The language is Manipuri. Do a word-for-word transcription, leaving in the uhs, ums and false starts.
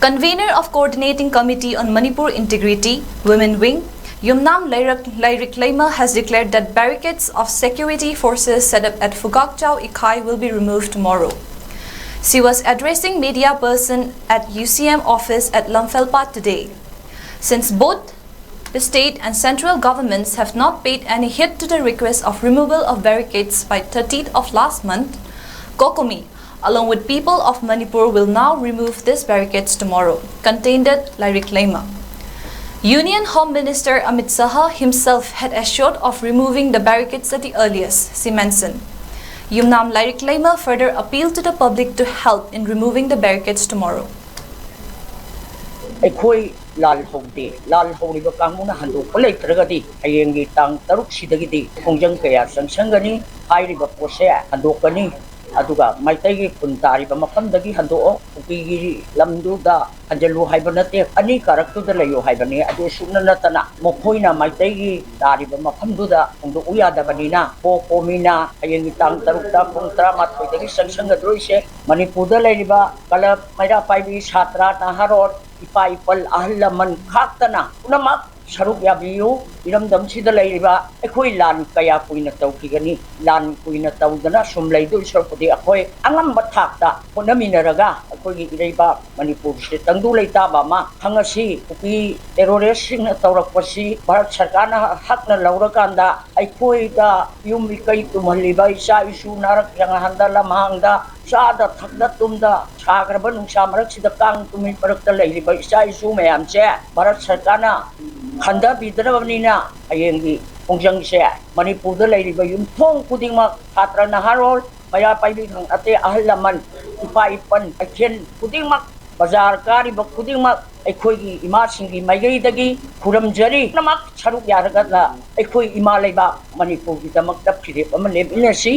Convener of Coordinating Committee on Manipur Integrity, Women Wing, Yumnam Lairak- Lairik Leima has declared that barricades of security forces set up at Phugakchao Ikhai will be removed tomorrow. She was addressing media person at U C M office at Lamphel Path today. Since both the state and central governments have not paid any heed to the request of removal of barricades by thirtieth of last month, COCOMI, along with people of Manipur, will now remove these barricades tomorrow, contended Lairik Leima. Union Home Minister Amit Shah himself had assured of removing the barricades at the earliest, she mentioned. Yumnam Lairik Leima further appealed to the public to help in removing the barricades tomorrow. ꯑꯩꯈꯣꯏ ꯂꯥꯜ ꯍꯧꯗꯦ꯫ ꯂꯥꯜ ꯍꯧꯔꯤꯕ ꯀꯥꯡꯕꯨꯅ ꯍꯟꯗꯣꯛꯄ ꯂꯩꯇ꯭ꯔꯒꯗꯤ ꯍꯌꯦꯡꯒꯤ ꯇꯥꯡ ꯇꯔꯨꯛꯁꯤꯗꯒꯤꯗꯤ ꯈꯣꯡꯖꯪ ꯀꯌꯥ ꯆꯪꯁꯟꯒꯅꯤ꯫ ꯍꯥꯏꯔꯤꯕ ꯄꯣꯠꯁꯦ ꯍꯟꯗꯣꯛꯀꯅꯤ꯫ ꯑꯗꯨꯒ ꯃꯩꯇꯩꯒꯤ ꯈꯨꯟ ꯇꯥꯔꯤꯕ ꯃꯐꯝꯗꯒꯤ ꯍꯟꯗꯣꯛꯑꯣ, ꯀꯨꯀꯤꯒꯤ ꯂꯝꯗꯨꯗ ꯍꯟꯖꯜꯂꯨ ꯍꯥꯏꯕ ꯅꯠꯇꯦ, ꯑꯅꯤ ꯀꯥꯔꯛꯇꯨꯗ ꯂꯩꯌꯨ ꯍꯥꯏꯕꯅꯤ꯫ ꯑꯗꯨ ꯁꯨꯞꯅ ꯅꯠꯇꯅ ꯃꯈꯣꯏꯅ ꯃꯩꯇꯩꯒꯤ ꯇꯥꯔꯤꯕ ꯃꯐꯝꯗꯨꯗ ꯍꯣꯡꯗꯣꯛꯎ ꯌꯥꯗꯕꯅꯤꯅ, ꯀꯣ ꯀꯣꯃꯤꯅ ꯍꯌꯦꯡꯒꯤ ꯇꯥꯡ ꯇꯔꯨꯛꯇ ꯄꯨꯡ ꯇꯔꯥꯃꯥꯊꯣꯏꯗꯒꯤ ꯆꯪꯁꯟꯒꯗꯣꯏꯁꯦ ꯃꯅꯤꯄꯨꯔꯗ ꯂꯩꯔꯤꯕ ꯀꯂꯕ, ꯃꯩꯔꯥ ꯄꯥꯏꯕꯤ, ꯁꯥꯇ꯭ꯔ, ꯅꯍꯥꯔꯣꯜ, ꯏꯄꯥ ꯏꯄꯜ, ꯑꯍꯜ ꯂꯃꯟ ꯈꯥꯛꯇꯅ ꯄꯨꯝꯅꯃꯛ ꯁꯔꯨꯛ ꯌꯥꯕꯤꯌꯨ꯫ ꯏꯔꯝꯗꯝꯁꯤꯗ ꯂꯩꯔꯤꯕ ꯑꯩꯈꯣꯏ ꯂꯥꯟ ꯀꯌꯥ ꯀꯨꯏꯅ ꯇꯧꯈꯤꯒꯅꯤ? ꯂꯥꯟ ꯀꯨꯏꯅ ꯇꯧꯗꯅ ꯁꯨꯝ ꯂꯩꯗꯣꯏ ꯁꯔꯨꯛꯄꯨꯗꯤ ꯑꯩꯈꯣꯏ ꯑꯉꯝꯕ ꯊꯥꯛꯇ ꯍꯣꯠꯅꯃꯤꯟꯅꯔꯒ ꯑꯩꯈꯣꯏꯒꯤ ꯏꯔꯩꯕꯥꯛ ꯃꯅꯤꯄꯨꯔꯁꯤꯗ ꯇꯪꯗꯨ ꯂꯩꯇꯥꯕ ꯑꯃ ꯈꯪꯉꯁꯤ꯫ ꯀꯨꯀꯤ ꯇꯦꯔꯣꯔꯤꯁꯁꯤꯡꯅ ꯇꯧꯔꯛꯄꯁꯤ ꯚꯥꯔꯠ ꯁꯔꯀꯥꯔꯅ ꯍꯛꯅ ꯂꯧꯔꯀꯥꯟꯗ ꯑꯩꯈꯣꯏꯗ ꯌꯨꯝ ꯏꯀꯩ ꯇꯨꯝꯍꯜꯂꯤꯕ ꯏꯆꯥ ꯏꯁꯨ ꯅꯥꯔꯛ ꯌꯥꯉꯥꯟꯗ ꯂꯝꯍꯥꯡꯗ ꯆꯥꯗ ꯊꯛꯇ ꯇꯨꯝꯗ ꯁꯥꯈ꯭ꯔꯕ ꯅꯨꯡꯁꯥ ꯃꯔꯛꯁꯤꯗ ꯀꯥꯡ ꯇꯨꯝꯃꯤ ꯃꯔꯛꯇ ꯂꯩꯔꯤꯕ ꯏꯆꯥ ꯏꯁꯨ ꯃꯌꯥꯝꯁꯦ ꯚꯥꯔꯠ ꯁꯔꯀꯥꯔꯅ ꯈꯟꯊꯕꯤꯗ꯭ꯔꯕꯅꯤꯅ ꯍꯌꯦꯡꯒꯤ ꯈꯣꯡꯖꯪꯁꯦ ꯃꯅꯤꯄꯨꯔꯗ ꯂꯩꯔꯤꯕ ꯌꯨꯝꯊꯣꯡ ꯈꯨꯗꯤꯡꯃꯛ ꯁꯥꯇ꯭ꯔ ꯅꯍꯥꯔꯣꯜ ꯃꯩꯔꯥ ꯄꯥꯏꯕꯤ ꯈꯪ ꯑꯇꯩ ꯑꯍꯜ ꯂꯃꯟ ꯏꯄꯥ ꯏꯄꯟ ꯀꯩꯊꯦꯜ ꯈꯨꯗꯤꯡꯃꯛ ꯕꯖꯥꯔ ꯀꯥꯔꯤꯕ ꯈꯨꯗꯤꯡꯃꯛ ꯑꯩꯈꯣꯏꯒꯤ ꯏꯃꯥꯁꯤꯡꯒꯤ ꯃꯥꯏꯀꯩꯗꯒꯤ ꯈꯨꯔꯨꯝꯖꯔꯤ꯫ ꯄꯨꯝꯅꯃꯛ ꯁꯔꯨꯛ ꯌꯥꯔꯒ ꯑꯩꯈꯣꯏ ꯏꯃꯥ ꯂꯩꯕꯥꯛ ꯃꯅꯤꯄꯨꯔꯒꯤꯗꯃꯛꯇ ꯐꯤꯔꯦꯞ ꯑꯃ ꯂꯦꯞꯃꯤꯟꯅꯁꯤ꯫